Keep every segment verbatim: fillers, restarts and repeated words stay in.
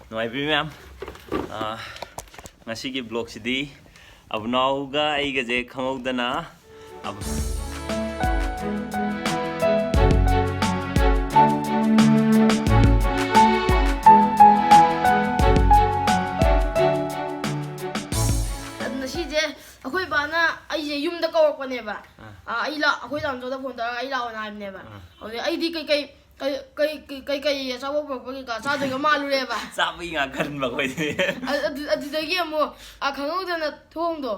ꯅꯨꯡꯉꯥꯏꯕꯤꯔꯤ ꯃꯌꯥꯝ? ꯑꯥ, ꯉꯁꯤꯒꯤ ꯕ꯭ꯂꯣꯛꯁꯤꯗꯤ ꯑꯕꯨꯅꯥꯎꯒ ꯑꯩꯒꯁꯦ ꯈꯪꯍꯧꯗꯅ ꯑꯕꯨ- ꯉꯁꯤꯁꯦ ꯑꯩꯈꯣꯏ ꯕꯥꯅ ꯑꯩꯁꯦ ꯌꯨꯝꯗ ꯀꯧꯔꯛꯄꯅꯦꯕ꯫ ꯑꯥ, ꯑꯩ ꯂꯥꯛ ꯑꯩꯈꯣꯏ ꯇꯥꯃꯣꯗ ꯐꯣꯟ ꯇꯧꯔꯒ ꯑꯩ ꯂꯥꯛꯑꯣꯅ ꯍꯥꯏꯕꯅꯦꯕ꯫ ꯑꯗꯨꯗ ꯑꯩꯗꯤ ꯀꯩꯀꯩ ꯀꯩ- ꯀꯩ- ꯀꯩ- ꯀꯩꯀꯩ ꯑꯆꯥꯄꯣꯠ ꯄꯨꯔꯛꯄ ꯀꯩꯀꯥ ꯆꯥꯗꯣꯏꯒ ꯃꯥꯜꯂꯨꯔꯦꯕ꯫ ꯆꯥꯕꯒꯤ ꯉꯥ ꯈꯟꯕ ꯑꯩꯈꯣꯏꯗꯤ꯫ ꯑ- ꯑꯗꯨ- ꯑꯗꯨꯗꯒꯤ ꯑꯃꯨꯛ ꯑ, ꯈꯪꯍꯧꯗꯅ ꯊꯣꯡꯗꯣ,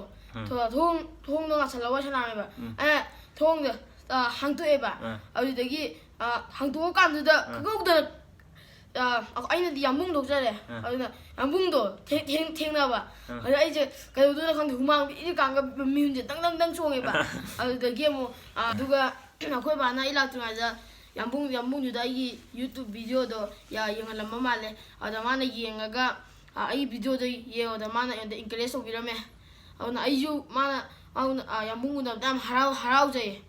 ꯊꯣ- ꯊꯣꯡ ꯊꯣꯡꯗꯣ ꯉꯥꯁꯜꯂꯒ ꯋꯥꯔꯤ ꯁꯥꯟꯅꯔꯝꯃꯦꯕ꯫ ꯑꯩꯅ ꯊꯣꯡꯗꯣ ꯑ, ꯍꯥꯡꯇꯣꯛꯑꯦꯕ꯫ ꯑꯗꯨꯗꯒꯤ ꯑ, ꯍꯥꯡꯇꯣꯛꯑꯀꯥꯟꯗꯨꯗ ꯈꯪꯍꯧꯗꯅ ꯑ, ꯑꯩꯅꯗꯤ ꯌꯥꯝꯕꯨꯡ ꯊꯣꯛꯆꯔꯦ꯫ ꯑꯗꯨꯅ ꯌꯥꯝꯕꯨꯡꯗꯣ ꯊꯦꯡ- ꯊꯦꯡ- ꯊꯦꯡꯅꯕ꯫ ꯑꯗ ꯑꯩꯁꯦ ꯀꯩꯗꯧꯗꯣꯏꯅꯣ ꯈꯪꯗꯦ, ꯍꯨꯃꯥꯡ ꯏꯔꯤ ꯀꯥꯡꯒ ꯃꯤꯍꯨꯟꯁꯦ ꯗꯪ ꯗꯪ ꯗꯪ ꯆꯣꯡꯉꯦꯕ꯫ ꯑꯗꯨꯗꯒꯤ ꯑꯃꯨꯛ ꯑ, ꯑꯗꯨꯒ ꯑꯩꯈꯣꯏ ꯕꯥꯅ ꯑꯩ ꯂꯥꯛꯇ꯭ꯔꯤꯉꯩꯗ ꯌꯥꯝꯕꯨꯡ ꯌꯥꯝꯕꯨꯡꯗꯨꯗ ꯑꯩꯒꯤ YouTube videoꯗꯣ ꯌꯥ- ꯌꯦꯡꯍꯜꯂꯝꯕ ꯃꯥꯜꯂꯦ꯫ ꯑꯗ ꯃꯥꯅ ꯌꯦꯡꯉꯒ ꯑ, ꯑꯩꯒꯤ videoꯗꯣ ꯌꯦꯡꯉꯣꯗ ꯃꯥꯅ ꯑꯩꯉꯣꯟꯗ encourage ꯇꯧꯕꯤꯔꯝꯃꯦ꯫ ꯑꯗꯨꯅ ꯑꯩꯁꯨ ꯃꯥꯅ ꯃꯥꯅ, ꯑ, ꯌꯥꯝꯕꯨꯡ ꯎꯅꯕꯗ ꯌꯥꯝ ꯍꯔꯥꯎ ꯍꯔꯥꯎꯖꯩ꯫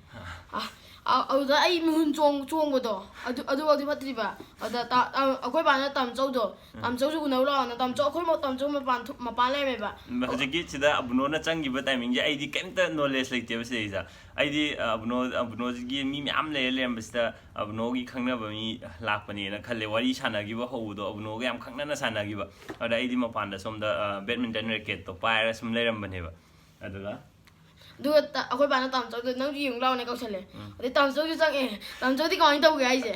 ꯑ, ꯑ, ꯑꯗꯨꯗ ꯑꯩ ꯃꯤꯍꯨꯟ ꯆꯣꯡ ꯆꯣꯡꯕꯗꯣ ꯑꯗꯨ ꯑꯗꯨꯐꯥꯎꯗꯤ ꯐꯠꯇ꯭ꯔꯤꯕ꯫ ꯑꯗ ꯇꯥ- ꯑ, ꯑꯩꯈꯣꯏ ꯕꯥꯅ ꯇꯥꯝꯆꯧꯗꯣ ꯇꯥꯝꯆꯧꯁꯨ ꯎꯅꯧ ꯂꯥꯛꯑꯣꯅ, ꯇꯥꯝꯆꯧ ꯑꯩꯈꯣꯏ ꯃ- ꯇꯥꯝꯆꯧ ꯃꯄꯥꯟ ꯊꯣ- ꯃꯄꯥꯟ ꯂꯩꯔꯝꯃꯦꯕ꯫ ꯍꯧꯖꯤꯛꯀꯤ ꯁꯤꯗ ꯑꯕꯨꯅꯣꯅ ꯆꯪꯈꯤꯕ timingꯁꯦ ꯑꯩꯗꯤ ꯀꯩꯝꯇ knowledge ꯂꯩꯇꯦꯕ ꯁꯤꯗꯩꯁꯤꯗ꯫ ꯑꯩꯗꯤ ꯑ, ꯑꯕꯨꯅꯣ ꯑꯕꯨꯅꯣꯒꯤ ꯃꯤ ꯃꯌꯥꯝ ꯂꯩꯔ ꯂꯩꯔꯝꯕꯁꯤꯗ ꯑꯕꯨꯅꯣꯒꯤ ꯈꯪꯅꯕ ꯃꯤ ꯂꯥꯛꯄꯅꯦꯅ ꯈꯜꯂꯦ꯫ ꯋꯥꯔꯤ ꯁꯥꯟꯅꯈꯤꯕ ꯍꯧꯕꯗꯣ ꯑꯕꯨꯅꯣꯒ ꯌꯥꯝ ꯈꯪꯅꯅ ꯁꯥꯟꯅꯈꯤꯕ꯫ ꯑꯗ ꯑꯩꯗꯤ ꯃꯄꯥꯟꯗ ꯁꯣꯝꯗ ꯑ, badminton racketꯇꯣ ꯄꯥꯏꯔꯒ ꯁꯨꯝ ꯂꯩꯔꯝꯕꯅꯦꯕ꯫ ꯑꯗꯨꯒ ꯑꯗꯨꯒ ꯇ- ꯑꯩꯈꯣꯏ ꯕꯥꯅ ꯇꯥꯝꯆꯧꯗꯣ ꯅꯪꯁꯨ ꯌꯦꯡꯉꯨ ꯂꯥꯛꯑꯣꯅꯦ ꯀꯧꯁꯜꯂꯦ꯫ ꯑꯗꯩ ꯇꯥꯝꯆꯧꯁꯨ ꯆꯪꯉꯛꯑꯦ꯫ ꯇꯥꯝꯆꯧꯗꯤ ꯀꯃꯥꯏꯅ ꯇꯧꯒꯦ ꯍꯥꯏꯁꯦ?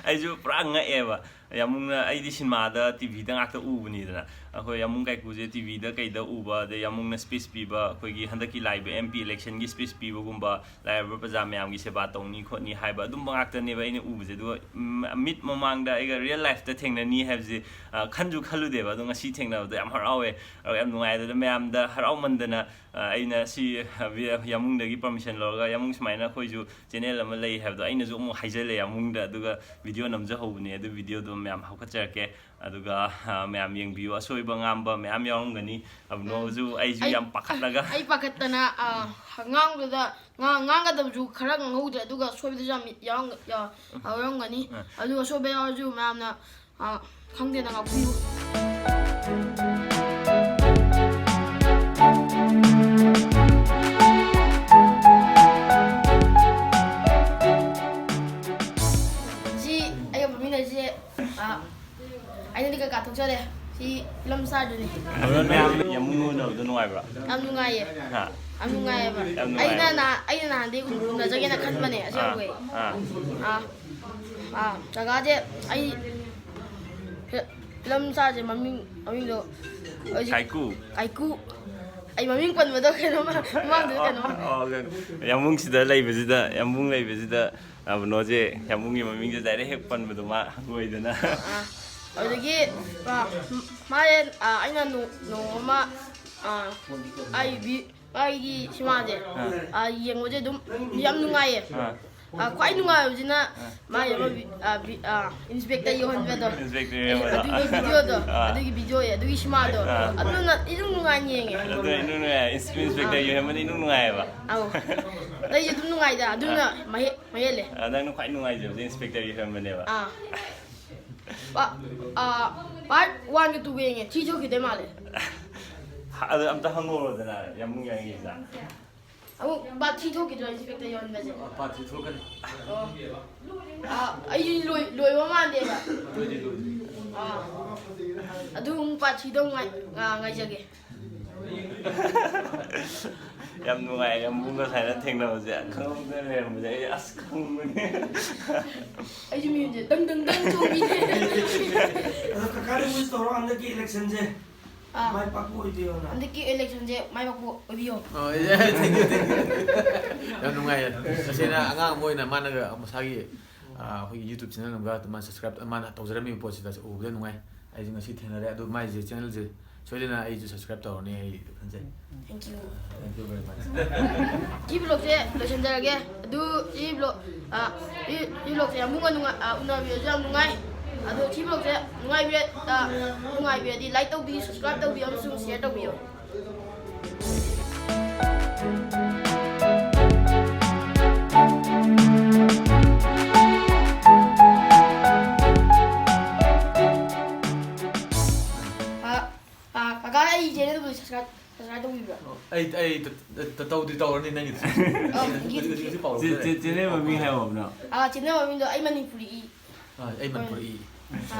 ꯑꯩꯁꯨ ꯄꯨꯔꯥ ꯉꯛꯑꯦꯕ꯫ ꯌꯥꯝꯕꯨꯡꯅ, ꯑꯩꯗꯤ ꯁꯤꯅꯦꯃꯥꯗ ꯇꯤꯚꯤꯗ ꯉꯥꯛꯇ ꯎꯕꯅꯤꯗꯅ, ꯑꯩꯈꯣꯏ ꯌꯥꯝꯕꯨꯡ ꯀꯥꯏꯀꯨꯁꯦ ꯇꯤꯚꯤꯗ ꯀꯩꯗ ꯎꯕ, ꯑꯗꯩ ꯌꯥꯝꯕꯨꯡꯅ speech ꯄꯤꯕ, ꯑꯩꯈꯣꯏꯒꯤ ꯍꯟꯗꯛꯀꯤ ꯂꯥꯛꯏꯕ MP electionꯒꯤ speech ꯄꯤꯕꯒꯨꯝꯕ, ꯂꯥꯏꯔꯕ ꯄ꯭ꯔꯖꯥ ꯃꯌꯥꯝꯒꯤ ꯁꯦꯕꯥ ꯇꯧꯅꯤ ꯈꯣꯠꯅꯤ ꯍꯥꯏꯕ ꯑꯗꯨꯝꯕ ꯉꯥꯛꯇꯅꯦꯕ ꯑꯩꯅ ꯎꯕꯁꯦ꯫ ꯑꯗꯨꯒ ꯎꯝ, ꯃꯤꯠ ꯃꯃꯥꯡꯗ ꯑꯩꯒ real lifeꯇ ꯊꯦꯡꯅꯅꯤ ꯍꯥꯏꯕꯁꯦ ꯑ, ꯈꯟꯁꯨ ꯈꯜꯂꯨꯗꯦꯕ꯫ ꯑꯗꯣ ꯉꯁꯤ ꯊꯦꯡꯅꯕꯗ ꯌꯥꯝ ꯍꯔꯥꯎꯋꯦ꯫ ꯑꯗꯨꯒ ꯌꯥꯝ ꯅꯨꯡꯉꯥꯏ꯫ ꯑꯗꯨꯗ ꯃꯌꯥꯝꯗ ꯍꯔꯥꯎꯃꯟꯗꯅ ꯑ, ꯑꯩꯅ ꯁꯤ ꯌꯥꯝꯕꯨꯡꯗꯒꯤ permission ꯂꯧꯔꯒ, ꯌꯥꯝꯕꯨꯡ ꯁꯨꯃꯥꯏꯅ ꯑꯩꯈꯣꯏꯁꯨ channel ꯑꯃ ꯂꯩ ꯍꯥꯏꯕꯗꯣ ꯑꯩꯅꯁꯨ ꯑꯃꯨꯛ ꯍꯥꯏꯖꯜꯂꯦ ꯌꯥꯝꯕꯨꯡꯗ꯫ ꯑꯗꯨꯒ video ꯅꯝꯖꯍꯧꯕꯅꯦ꯫ ꯑꯗꯨ videoꯗꯣ ꯃꯌꯥꯝ ꯍꯥꯞꯀꯠꯆꯔꯛꯀꯦ꯫ ꯑꯗꯨꯒ, ꯑ, ꯃꯌꯥꯝ ꯌꯦꯡꯕꯤꯌꯨ, ꯑꯁꯣꯏꯕ ꯉꯥꯝꯕ ꯃꯌꯥꯝ ꯌꯥꯎꯔꯝꯒꯅꯤ꯫ ꯑꯕꯨꯅꯣꯁꯨ ꯑꯩꯁꯨ ꯑꯩ- ꯌꯥꯝ ꯄꯥꯈꯠꯂꯒ꯫ ꯑꯩ ꯄꯥꯈꯠꯇꯅ ꯑ, ꯉꯥꯡꯕꯗ ꯉꯥ- ꯉꯥꯡꯒꯗꯕꯁꯨ ꯈꯔ ꯉꯥꯡꯍꯧꯗ꯭ꯔꯦ, ꯑꯗꯨꯒ ꯑꯁꯣꯏꯕꯗꯁꯨ ꯌꯥꯝ ꯌꯥꯎꯔꯝ- ꯌꯥ- ꯌꯥꯎꯔꯝꯒꯅꯤ꯫ ꯑ꯫ ꯑꯗꯨꯒ ꯑꯁꯣꯏꯕ ꯌꯥꯎꯔꯁꯨ ꯃꯌꯥꯝꯅ ꯑ, ꯈꯪꯗꯦꯅ ꯉꯥꯛꯄꯤꯌꯨ꯫ ꯁꯤ ꯑꯩꯒ ꯐꯝꯃꯤꯟꯅꯔꯤꯁꯦ, ꯑ, ꯑꯩꯅꯗꯤ ꯀꯩꯀꯥ ꯊꯣꯛꯆꯔꯦ꯫ ꯁꯤ ꯐꯤꯂꯝ ꯁ꯭ꯇꯥꯔꯗꯨꯅꯤ꯫ ꯑꯗꯣ ꯃꯌꯥꯝ ꯌꯥꯝꯕꯨꯡ ꯎꯅꯕꯗꯣ ꯅꯨꯡꯉꯥꯏꯕ꯭ꯔꯥ? ꯌꯥꯝ ꯅꯨꯡꯉꯥꯏꯌꯦ꯫ ꯍꯥ? ꯌꯥꯝ ꯅꯨꯡꯉꯥꯏꯌꯦꯕ꯫ ꯌꯥꯝ ꯅꯨꯡꯉꯥꯏ꯫ ꯑꯩꯅ ꯅꯍꯥꯟ- ꯑꯩꯅ ꯅꯍꯥꯟꯗꯩ ꯎꯅꯖꯒꯦꯅ ꯈꯟꯕꯅꯦ ꯑꯁꯦꯡꯕꯩ꯫ ꯑꯥ꯫ ꯑꯥ ꯑꯥ ꯖꯒꯥꯁꯦ ꯑꯩ ꯐꯤ- ꯐꯤꯂꯝ ꯁ꯭ꯇꯥꯔꯁꯦ ꯃꯃꯤꯡ ꯃꯃꯤꯡꯗꯣ ꯍꯧꯖꯤꯛ ꯀꯥꯏꯀꯨ꯫ ꯀꯥꯏꯀꯨ꯫ ꯑꯩ ꯃꯃꯤꯡ ꯄꯟꯕꯗꯣ ꯀꯩꯅꯣꯃ ꯃꯃꯥꯡꯗ ꯀꯩꯅꯣꯃ꯫ ꯑꯣ, ꯑꯣ, ꯌꯥꯝꯕꯨꯡꯁꯤꯗ ꯂꯩꯕꯁꯤꯗ, ꯌꯥꯝꯕꯨꯡ ꯂꯩꯕꯁꯤꯗ, ꯑꯕꯨꯅꯣꯁꯦ ꯌꯥꯝꯕꯨꯡꯒꯤ ꯃꯃꯤꯡꯁꯦ ꯗꯥꯏꯔꯦꯛ ꯍꯦꯛ ꯄꯟꯕꯗꯣ ꯃꯥ ꯍꯪꯒꯣꯏꯗꯅ꯫ ꯑꯥ, ꯑꯗꯨꯗꯒꯤ ꯑꯥ, ꯃꯥꯁꯦ ꯑꯥ, ꯑꯩꯅ ꯅꯣ- ꯅꯣꯡꯃ ꯑꯥ, ꯑꯩ ꯚꯤ- ꯑꯩꯒꯤ ꯁꯤꯃꯥꯁꯦ ꯑꯥ꯫ ꯑꯥ, ꯌꯦꯡꯕꯁꯦ ꯑꯗꯨꯝ ꯌꯥꯝ ꯅꯨꯡꯉꯥꯏꯌꯦ꯫ ꯑꯥ꯫ ꯑꯥ, ꯈ꯭ꯋꯥꯏ ꯅꯨꯡꯉꯥꯏꯕꯁꯤꯅ ꯃꯥꯒꯤ ꯑꯃ ꯚꯤ- ꯑꯥ, ꯚꯤ- ꯑꯥ, ꯏꯟꯁꯄꯦꯛꯇꯔ ꯌꯧꯍꯟꯕꯗꯣ꯫ ꯏꯟꯁꯄꯦꯛꯇꯔ ꯌꯧꯍꯟꯕꯗꯣ꯫ ꯑꯗꯨꯒꯤ ꯚꯤꯗꯤꯑꯣꯗꯣ ꯑꯥ꯫ ꯑꯗꯨꯒꯤ ꯚꯤꯗꯤꯑꯣ ꯑꯗꯨꯒꯤ ꯁꯤꯃꯥꯗꯣ ꯑꯥ꯫ ꯑꯗꯨꯅ ꯏꯅꯨꯡ ꯅꯨꯡꯉꯥꯏꯅ ꯌꯦꯡꯉꯦ꯫ ꯑꯗꯨ ꯏꯅꯨꯡ ꯅꯨꯡꯉꯥꯏ, ꯏꯟꯁꯄꯦꯛꯇꯔ ꯌꯧꯍꯟꯕꯅ ꯏꯅꯨꯡ ꯅꯨꯡꯉꯥꯏꯌꯦꯕ꯫ ꯑꯧ ꯑꯇꯩꯁꯨ ꯑꯗꯨꯝ ꯅꯨꯡꯉꯥꯏꯗ ꯑꯗꯨꯅ ꯃꯍꯦ- ꯃꯍꯦꯜꯂꯦ꯫ ꯑꯥ, ꯅꯪꯅ ꯈ꯭ꯋꯥꯏ ꯅꯨꯡꯉꯥꯏꯖꯕꯁꯦ ꯏꯟꯁꯄꯦꯛꯇꯔ ꯌꯧꯍꯟꯕꯅꯦꯕ꯫ ꯑꯥ ꯄꯥ- ꯑꯥ, ꯄꯥꯔꯠ ꯋꯥꯟꯒ ꯇꯨꯒ ꯌꯦꯡꯉꯦ꯫ ꯊ꯭ꯔꯤ ꯊꯣꯛꯈꯤꯗꯣꯏ ꯃꯥꯜꯂꯦ꯫ ꯑꯗꯨ ꯑꯝꯇ ꯍꯪꯍꯧꯔꯣꯗꯅ ꯌꯥꯝꯕꯨꯡ ꯌꯥꯡꯉꯤꯁꯤꯗ꯫ ꯑꯃꯨꯛ ꯄꯥꯔꯠ ꯊ꯭ꯔꯤ ꯊꯣꯛꯈꯤꯗ꯭ꯔꯣ ꯏꯟꯁꯄꯦꯛꯇꯔ ꯌꯧꯍꯟꯕꯁꯦ? ꯄꯥꯔꯠ ꯊ꯭ꯔꯤ ꯊꯣꯛꯀꯅꯤ꯫ ꯑꯣ꯫ ꯑꯥ, ꯑꯩꯗꯤ ꯂꯣꯏ- ꯂꯣꯏꯕ ꯃꯥꯟꯗꯦꯕ꯫ ꯂꯣꯏꯗꯤ ꯂꯣꯏꯗ꯭ꯔꯤ꯫ ꯑꯥ, ꯑꯗꯨ ꯑꯃꯨꯛ ꯄꯥꯔꯠ ꯊ꯭ꯔꯤꯗꯣ ꯉꯥꯏ- ꯉꯥ- ꯉꯥꯏꯖꯒꯦ꯫ ꯌꯥꯝ ꯅꯨꯡꯉꯥꯏ ꯌꯥꯝꯕꯨꯡꯒ ꯁꯨꯃꯥꯏꯅ ꯊꯦꯡꯅꯕꯁꯦ꯫ ꯈꯪꯍꯧꯗꯅ ꯂꯩꯔꯝꯕꯁꯦ ꯑꯩ ꯑꯁ ꯈꯪꯕꯅꯦ꯫ ꯑꯩꯁꯨ ꯃꯤꯍꯨꯟꯁꯦ ꯗꯪ ꯗꯪ ꯗꯪ ꯆꯣꯡꯕꯤꯅꯦ꯫ ꯑꯗꯣ ꯀꯀꯥꯗ ꯋꯤꯁ ꯇꯧꯔꯣ ꯍꯟꯗꯛꯀꯤ ꯏꯂꯦꯛꯁꯟꯁꯦ ꯑꯥ, ꯃꯥꯏ ꯄꯥꯛꯄ ꯑꯣꯏꯕꯤꯌꯣꯅ꯫ ꯍꯟꯗꯛꯀꯤ ꯏꯂꯦꯛꯁꯟꯁꯦ ꯃꯥꯏ ꯄꯥꯛꯄ ꯑꯣꯏꯕꯤꯌꯣ꯫ ꯑꯣ, ꯌꯥꯏ, thank you, thank you. ꯌꯥꯝ ꯅꯨꯡꯉꯥꯏꯌꯦ꯫ ꯇꯁꯦꯡꯅ ꯑꯉꯥꯡ ꯑꯃ ꯑꯣꯏꯅ ꯃꯥꯅꯒ ꯃꯁꯥꯒꯤ, ꯑꯥ, ꯑꯩꯈꯣꯏꯒꯤ YouTube ꯆꯦꯅꯦꯜ ꯑꯃꯒ ꯃꯥꯅ ꯁꯕꯁꯀ꯭ꯔꯥꯏꯕ ꯃꯥꯅ ꯇꯧꯖꯔꯝꯃꯤꯕ ꯄꯣꯠꯁꯤꯗ ꯎꯕꯗ ꯅꯨꯡꯉꯥꯏ꯫ ꯑꯩꯁꯦ ꯉꯁꯤ ꯊꯦꯡꯅꯔꯦ꯫ ꯑꯗꯣ ꯃꯥꯏꯁꯦ ꯆꯦꯅꯦꯜꯁꯦ ꯁꯣꯏꯗꯅ ꯑꯩꯁꯨ ꯁꯕꯁꯀ꯭ꯔꯥꯏꯕ ꯇꯧꯔꯅꯤ ꯑꯩ ꯈꯟꯖꯩ꯫ Thank you. Thank you very much. ꯁꯤ ꯕ꯭ꯂꯣꯛꯁꯦ ꯂꯣꯏꯁꯤꯟꯖꯔꯒꯦ꯫ ꯑꯗꯨ ꯁꯤ ꯕ꯭ꯂꯣꯛ ꯑꯥ, ꯁꯤ ꯁꯤ ꯕ꯭ꯂꯣꯛꯁꯦ ꯌꯥꯝ ꯅꯨꯡꯉꯥꯏ, ꯑꯥ, ꯎꯅꯕꯤꯔꯁꯨ ꯌꯥꯝ ꯅꯨꯡꯉꯥꯏ꯫ ꯑꯗꯣ ꯁꯤ vlogꯁꯦ ꯅꯨꯡꯉꯥꯏꯕꯤꯔ-, ꯑ, ꯅꯨꯡꯉꯥꯏꯕꯤꯔꯗꯤ like ꯇꯧꯕꯤꯌꯨ, subscribe ꯇꯧꯕꯤꯌꯨ ꯑꯃꯁꯨꯡ share ꯇꯧꯕꯤꯌꯨ꯫ ꯑ, ꯑ, ꯀꯀꯥ, ꯑꯩ channelꯕꯨ subscribe, subscribe ꯇꯧꯕꯤꯕ꯭ꯔꯥ? ꯑꯩ, ꯑꯩ ꯇ-, ꯇ-, ꯇꯧꯗꯤ ꯇꯧꯔꯅꯤ ꯅꯪꯒꯤ꯫ ꯑ, ꯍꯧꯖꯤꯛ, ꯍꯧꯖꯤꯛ, ꯍꯧꯖꯤꯛ ꯄꯥꯎ ꯆꯦ-, ꯆꯦ-, ꯂꯧꯖꯔꯒꯦ꯫ Channel ꯃꯃꯤꯡ ꯍꯥꯏꯌꯣ ꯑꯝꯇ꯫ ꯑ, channel ꯃꯃꯤꯡꯗꯣ ꯑꯩ ꯃꯅꯤꯄꯨꯔꯤ ꯏ꯫ ꯑ, ꯑꯩ ꯃꯅꯤꯄꯨꯔꯤ ꯏ꯫ ꯑ,